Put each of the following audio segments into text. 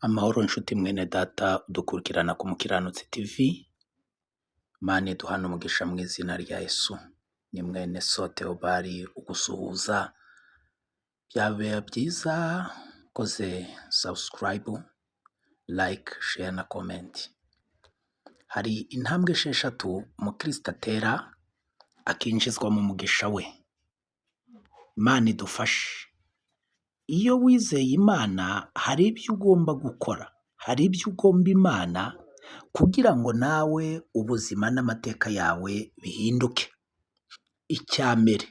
Amahoro nshuti mwene data udukurikirana ku Mukiranutsi TV, Imana iduhane umugisha mu izina rya Yesu. Ni mwene so Theobald ugusuhuza, byaba byiza ukoze subscribe, like, share na comment. Hari intambwe 6 umukristo atera akinjizwa mu mugisha we. Imana idufashe. Iyo wizeye Imana hari ibyo ugomba gukora, hari ibyo ugomba Imana kugira ngo nawe ubuzima n'amateka yawe bihinduke. Icya mbere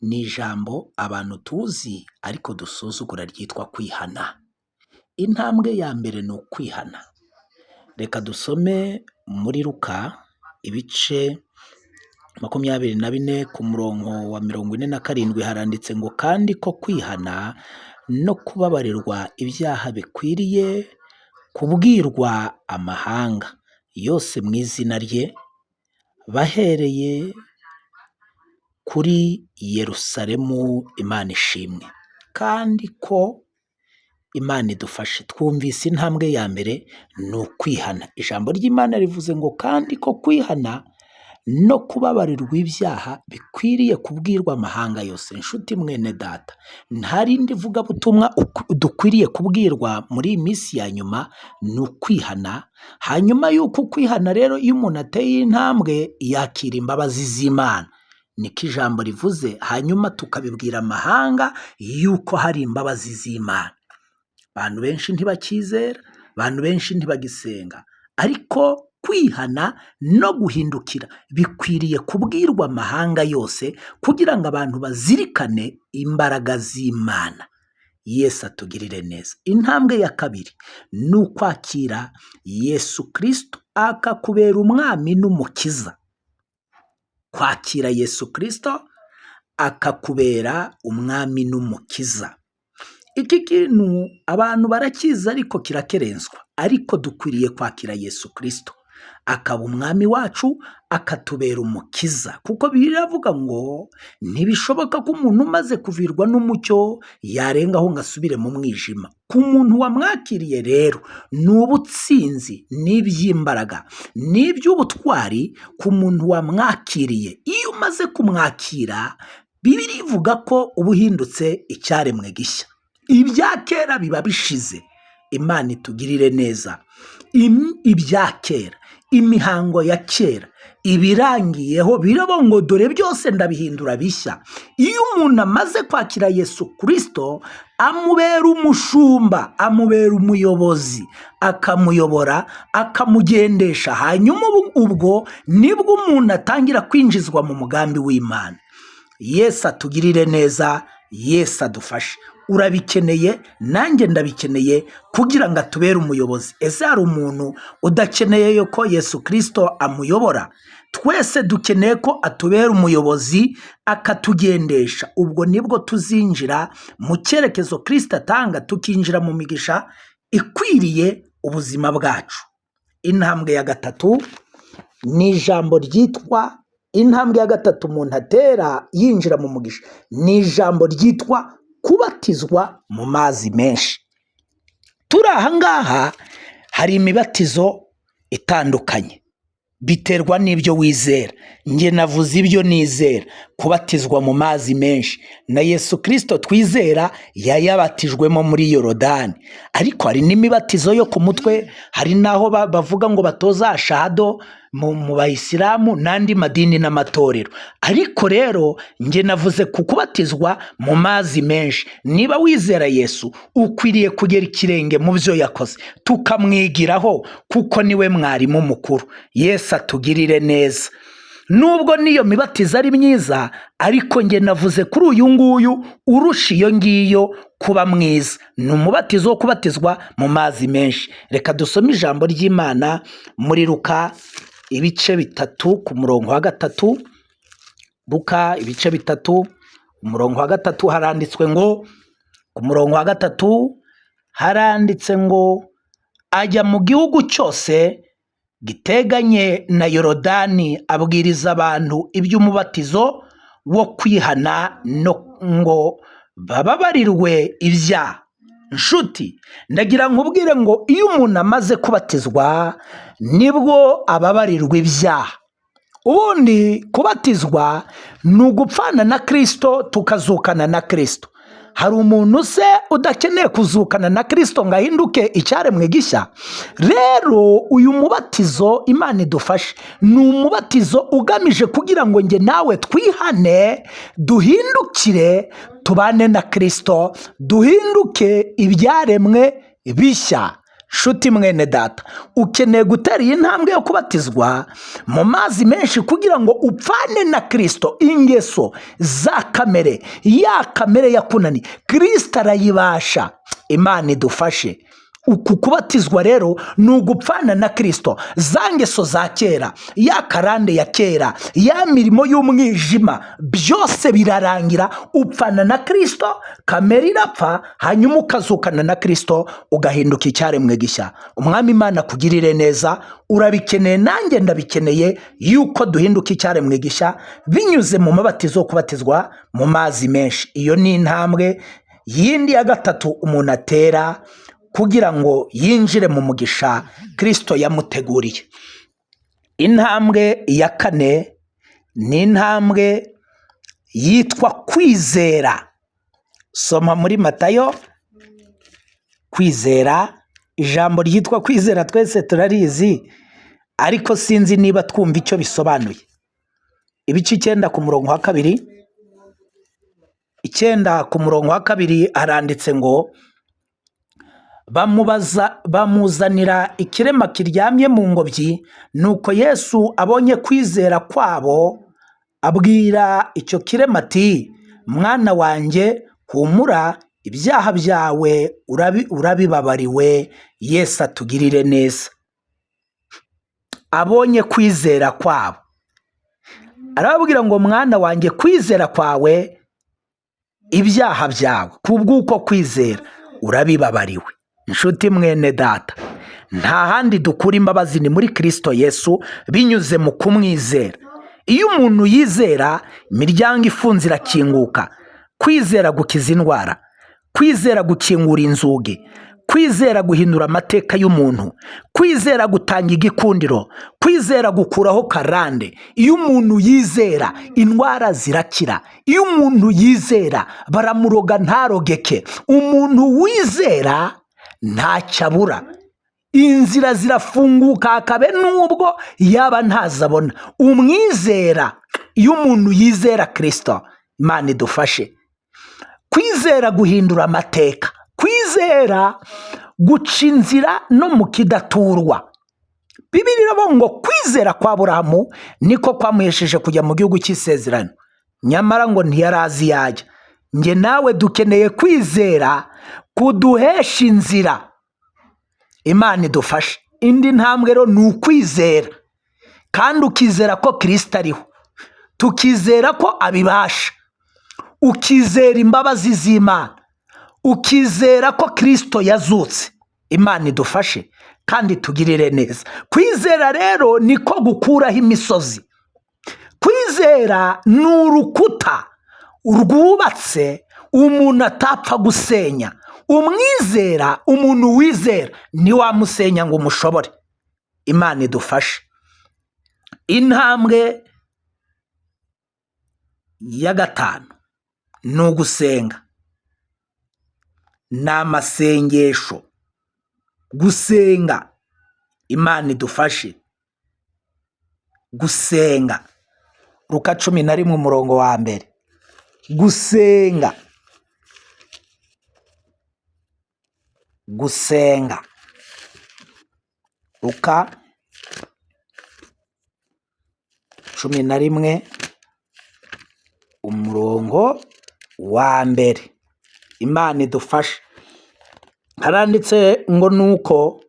ni ijambo abantu tuzi ariko dusuzugura ryitwa kwihana. Intambwe ya mbere ni ukwihana. Reka dusome muri Luka ibice 24 ku murongo wa 47, haranditse ngo kandi ko kwihana no kubabarirwa ibyaha bikwiriye kubwirwa amahanga yose mu izina rye, bahereye kuri Yerusalemu. Imana ishimwe. Kandi ko Imana idufashe. Twumvise intambwe ya mbere ni ukwihana. Ijambo ry'Imana rivuze ngo kandi ko kwihana no kubabarirwa ibyaha bikwiriye kubwirwa amahanga yose. Nshuti mwene data, nta rindi vugabutumwa dukwiriye kubwirwa muri iyi minsi ya nyuma, ni ukwihana. Hanyuma y'uko ukwihana rero, iyo umuntu ateye intambwe yakira imbabazi z'Imana, niko ijambo rivuze, hanyuma tukabibwira amahanga y'uko hari imbabazi z'Imana. Abantu benshi ntibakizera, abantu benshi ntibagisenga, ariko kwihana no guhindukira bikwiriye kubwirwa amahanga yose kugira ngo abantu bazirikane imbaraga z'Imana. Yesu atugirire neza. Intambwe ya kabiri ni ukwakira Yesu Kristo akakubera umwami n'umukiza. Kwakira Yesu Kristo akakubera umwami n'umukiza. Iki kintu abantu barakizi ariko kirakerenswa, ariko dukwiriye kwakira Yesu Kristo akaba umwami wacu, akatubera umukiza, kuko biravuga ngo ntibishoboka ko umuntu umaze kuvirwa n'umucyo yarengaho ngo asubire mu mwijima. Ku muntu wamwakiriye rero ni ubutsinzi, ni iby'imbaraga, ni iby'ubutwari ku muntu wamwakiriye. Iyo umaze kumwakira, Bibiliya ivuga ko uba uhindutse icyaremwe gishya, ibya kera biba bishize. Imana itugirire neza. Ibya kera, imihango ya kera ibirangiyeho, birabo ngo dore byose ndabihindura bishya. Iyo umuntu amaze kwakira Yesu Kristo, amubera umushumba, amubera umuyobozi, akamuyobora, akamugendesha. Hanyuma ubwo nibwo umuntu atangira kwinjizwa mu mugambi w'Imana. Yesu atugirire neza, Yesu adufashe. Urabikeneye, nanjye ndabikeneye kugira ngo atubere umuyobozi. Ese hari umuntu udakeneye ko Yesu Kristo amuyobora? Twese dukeneye ko atubera umuyobozi akatugendesha. Ubwo nibwo tuzinjira mu cyerekezo Kristo atanga, tukinjira mu migisha ikwiriye ubuzima bwacu. Intambwe ya gatatu ni ijambo ryitwa, intambwe ya gatatu umuntu atera yinjira mu mugisha ni ijambo ryitwa kubatizwa mu mazi menshi. Turi aha ngaha hari imibatizo itandukanye, biterwa n'ibyo wizera. Njye navuze ibyo nizera, kubatizwa mu mazi menshi. Na Yesu Kristo twizera yayabatijwemo muri Yorodani. Ariko hari n'imibatizo yo ku mutwe, hari n'aho bavuga ngo batoza shahado mu bayisilamu n'andi madini n'amatorero. Ariko rero njye navuze ku kubatizwa mu mazi menshi. Niba wizera Yesu, ukwiriye kugera ikirenge mu byo yakoze, tukamwigiraho kuko niwe mwarimu mukuru. Yesu atugirire neza. Nubwo n'iyo mibatizo ari myiza, ariko njye navuze kuri uyu nguyu urusha iyo ngiyo kuba mwiza, ni umubatizo wo kubatizwa mu mazi menshi. Reka dusome ijambo ry'Imana muri Luka ibice 3 ku murongo wa 3. Luka ibice 3 umurongo wa 3 haranditswe ngo, ku murongo wa 3 haranditse ngo ajya mu gihugu cyose giteganye na Yorodani, abwiriza abantu iby'umubatizo wo kwihana no ngo bababarirwe ibyaha. Nshuti, ndagira nkubwire ngo iyo umuntu amaze kubatizwa nibwo ababarirwa ibyaha. Ubundi kubatizwa ni ugupfana na Kristo tukazukana na Kristo. Hari umuntu se udakeneye kuzukana na Kristo ngo ahinduke icyaremwe gishya? Rero uyu mubatizo Imana idufashe ni umubatizo ugamije kugira ngo njye nawe twihane, duhindukire, tubane na Kristo, duhinduke ibyaremwe bishya. Nshuti mwene data, ukeneye gutera iyi ntambwe yo kubatizwa mu mazi menshi kugira ngo upfane na Kristo ingeso za kamere, ya kamere yakunaniye, Kristo arayibasha. Imana idufashe. Uku kubatizwa rero ni ugupfana na Kristo, za ngeso za kera, ya karande ya kera, ya mirimo y'umwijima, byose birarangira, upfana na Kristo, kamere irapfa, hanyuma ukazukana na Kristo, ugahinduka icyaremwe gishya. Umwami Imana akugirire neza, urabikeneye nanjye ndabikeneye yuko duhinduka icyaremwe gishya binyuze mu mubatizo wo kubatizwa mu mazi menshi. Iyo ni intambwe yindi ya gatatu umuntu atera kugira ngo yinjire mu mugisha Kristo yamuteguriye. Intambwe ya kane ni intambwe yitwa kwizera. Soma muri Matayo, kwizera, ijambo ryitwa kwizera twese turarizi, ariko sinzi niba twumva icyo bisobanuye. Ibice 9 ku murongo wa 2, 9 ku murongo wa 2 haranditse ngo bamuzanira ikirema kiryamye mu ngobyi, nuko Yesu abonye kwizera kwabo abwira icyo kirema ati mwana wanjye humura, ibyaha byawe urabibabariwe. Yesu atugirire neza. Abonye kwizera kwabo arababwira ngo mwana wanjye kwizera kwawe, ibyaha byawe kubw'uko kwizera urabibabariwe. Nshuti mwene data, nta handi dukura imbabazi ni muri Kristo Yesu binyuze mu kumwizera. Iyo umuntu yizera imiryango ifunze irakinguka. Kwizera gukiza indwara, kwizera gukingura inzugi, kwizera guhindura amateka y'umuntu, kwizera gutanga igikundiro, kwizera gukuraho karande. Iyo umuntu yizera indwara zirakira. Iyo umuntu yizera baramuroga ntarogeke. Umuntu wizera ntacyo abura, inzira zirafunguka hakabe n'ubwo yaba ntazabona. Umwizera, iyo umuntu yizera Kristo, Imana idufashe. Kwizera guhindura amateka, kwizera guca inzira no mu kidaturwa. Bibiliya iravuga ngo kwizera kwa Aburahamu niko kwamuhesheje kujya mu gihugu cy'isezerano, nyamara ngo ntiyari azi iyo ajya. Njye nawe dukeneye kwizera kuduhesha inzira. Imana idufashe. Indi ntambwe rero ni ukwizera, kandi ukizera ko Kristo ariho, tukizera ko abibasha, ukizera imbabazi z'Imana, ukizera ko Kristo yazutse. Imana idufashe kandi tugirire neza. Kwizera rero niko gukuraho imisozi. Kwizera ni urukuta rwubatse umuntu atapfa gusenya. Umwizera, umuntu wizera ntiwamusenya ngo umushobore. Imana idufashe. Intambwe ya gatanu ni ugusenga, ni amasengesho. Gusenga, Imana idufashe gusenga. Luka 11 umurongo wa 1. Gusenga, gusenga. Luka 11 umurongo wa 1. Imana idufashe. Haranditse ngo nuko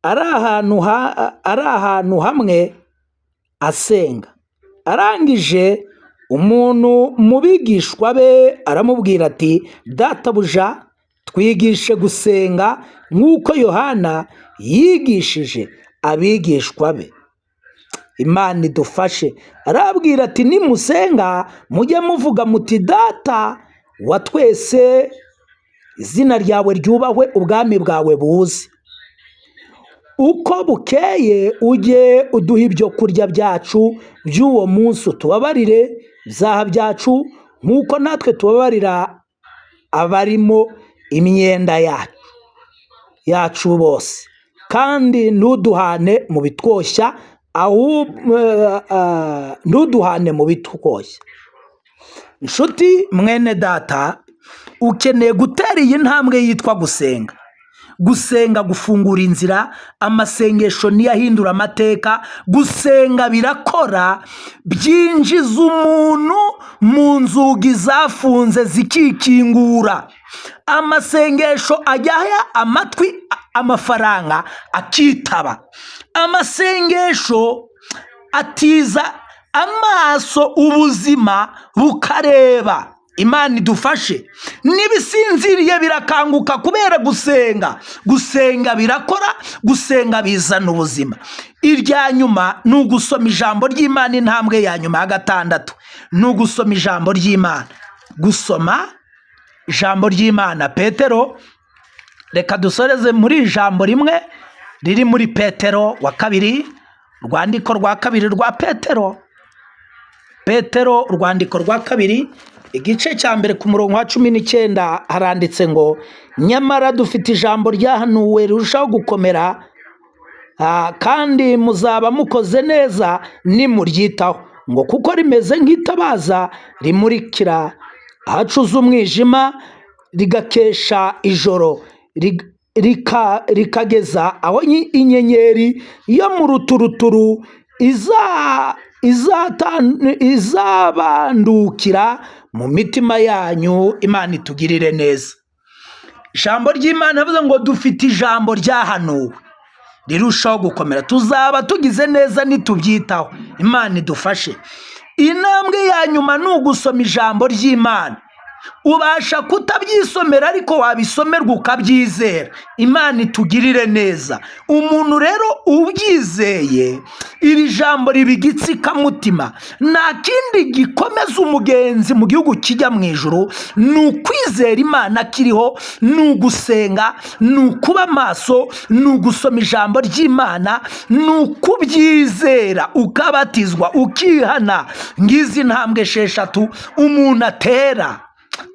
ari ahantu hamwe asenga, arangije umuntu mu bigishwa be aramubwira ati databuja twigishe gusenga nk'uko Yohana yigishije abigishwa be. Imana idufashe. Arabwira ati nimusenga mujye muvuga muti data wa twese Izina ryawe ryubahwe, ubwami bwawe buze. Uko bukeye ujye uduha ibyo kurya byacu by'uwo munsi, utubabarire ibyaha byacu nk'uko natwe tubabarira abarimo imyenda yacu bose, kandi ntuduhane mu bitwoshya, ntuduhane mu bitwoshya. Inshuti mwene data, ukeneye gutera iyi ntambwe yitwa gusenga. Gusenga gufungura inzira, amasengesho niyo ahindura amateka. Gusenga birakora, byinjiza umuntu mu nzugi zafunze zikikingura. Amasengesho ajyaha amatwi amafaranga akitaba. Amasengesho atiza amaso ubuzima bukareba. Imana idufashe. N'ibisinziriye birakanguka kubera gusenga. Gusenga birakora, gusenga bizana ubuzima. Irya nyuma ni ugusoma ijambo ry'Imana. Intambwe ya nyuma ya gatandatu ni ugusoma ijambo ry'Imana. Gusoma ijambo ry'Imana. Petero, reka dusoreze muri ijambo rimwe riri muri Petero wa kabiri, urwandiko rwa kabiri rwa Petero. Petero, urwandiko rwa kabiri, igice cya mbere, ku murongo wa 19, haranditse ngo: "Nyamara dufite ijambo ryahanuwe rirushaho gukomera, kandi muzaba mukoze neza nimuryitaho, ngo kuko rimeze nk'itabaza rimurikira ahacuze umwijima, rigakesha ijoro, rikageza aho inyenyeri yo mu ruturuturu izabandukira mu mitima yanyu." Imana itugirire neza. Ijambo ry'Imana rivuze ngo dufite ijambo ryahanuwe rirushaho gukomera, tuzaba tugize neza nitubyitaho. Imana idufashe. Intambwe ya nyuma ni ugusoma ijambo ry'Imana. Ubasha kutabyisomera, ariko wabisomerwa ukabyizera. Imana itugirire neza. Umuntu rero ubyizeye, iri jambo riba igitsikamutima. Nta kindi gikomeza umugenzi mu gihugu kijya mu ijuru ni ukwizera Imana kiriho, ni ugusenga, ni ukuba maso, ni ugusoma ijambo ry'Imana, ni ukubyizera, ukabatizwa, ukihana. Ngizi ntambwe esheshatu umuntu atera,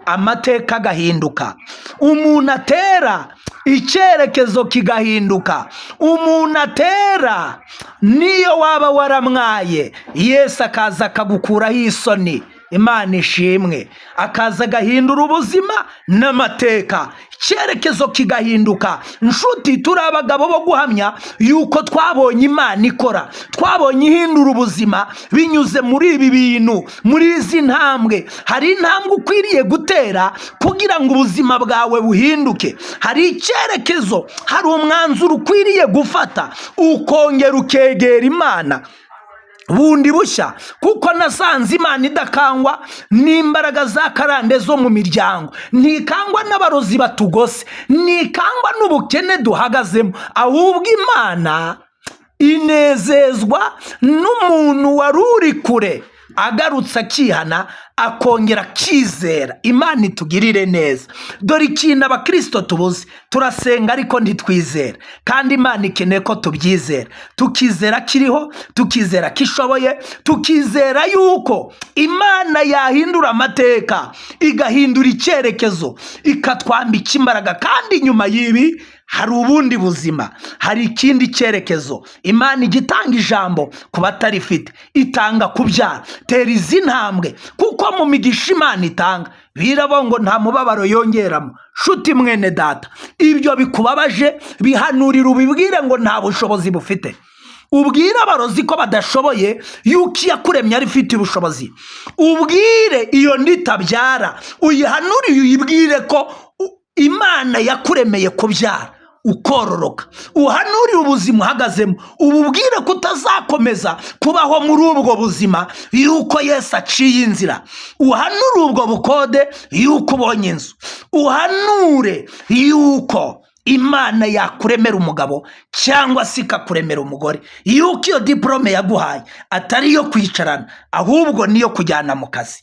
amateka agahinduka. Umuntu atera, icyerekezo kigahinduka. Umuntu atera, niyo waba waramwaye, Yesu akaza akagukuraho isoni. Imana ishimwe. Akaza agahindura ubuzima n'amateka, icyerekezo kigahinduka. Nshuti, turi abagabo bo guhamya yuko twabonye Imana ikora, twabonye ihindura ubuzima binyuze muri ibi bintu, muri izi ntambwe. Hari intambwe ukwiriye gutera kugira ngo ubuzima bwawe buhinduke. Hari icyerekezo, hari umwanzuro ukwiriye gufata, ukongera ukegera Imana bundi bushya, kuko nasanze Imana idakangwa n'imbaraga za karande zo mu miryango, ntikangwa n'abarozi batugose, ntikangwa n'ubukene duhagazemo. Ahubwo Imana inezezwa n'umuntu wari uri kure agarutse, akihana, akongera akizera. Imana itugirire neza. Dore ikintu abakirisito tubuze: turasenga ariko ntitwizera, kandi Imana ikeneye ko tubyizera, tukizera ko iriho, tukizera ko ishoboye, tukizera yuko Imana yahindura amateka, igahindura icyerekezo, ikatwambika imbaraga. Kandi nyuma y'ibi hari ubundi buzima, hari ikindi cyerekezo. Imana ijya itanga ijambo ku batarifite, itanga kubyara. Tera izi ntambwe, kuko mu migisha Imana itanga birabo ngo nta mubabaro yongeramo. Nshuti mwene data, ibyo bikubabaje bihanurira, ubibwire ngo nta bushobozi bufite. Ubwire abarozi ko badashoboye, yuko iyakuremye ari ifite ubushobozi. Ubwire iyo nditabyara, uyihanuriye, uyibwire ko Imana yakuremeye kubyara ukororoka. Uhanurire ubuzima uhagazemo, ububwire ko utazakomeza kubaho muri ubwo buzima, yuko Yesu aciye inzira. Uhanure ubwo bukode yuko ubonye inzu. Uhanure yuko Imana yakuremera umugabo cyangwa se ikakuremera umugore, yuko iyo diporome yaguhaye atari iyo kwicarana, ahubwo niyo kujyana mu kazi.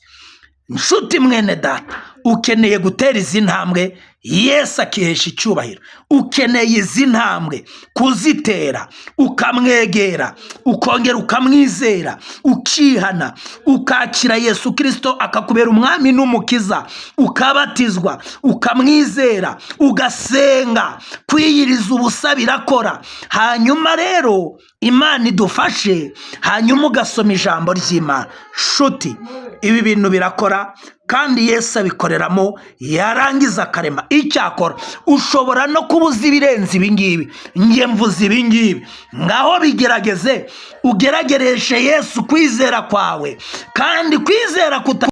Nshuti mwene data, Ukeneye gutera izi ntambwe, Yesu akihesha icyubahiro. Ukeneye izi ntambwe kuzitera, ukamwegera, ukongera ukamwizera, ukihana, ukakira Yesu Kirisito akakubera umwami n'umukiza, ukabatizwa, ukamwizera, ugasenga. Kwiyiriza ubusa birakora. Hanyuma rero Imana idufashe, hanyuma ugasoma ijambo ry'Imana. Shuti, ibi bintu birakora kandi Yesu abikoreramo, yarangiza akarema. Icyakora ushobora no kubuza ibirenze ibingibi. Njye mvuze ibingibi, ngaho bigerageze, ugeragereshe Yesu kwizera kwawe, kandi kwizera kuta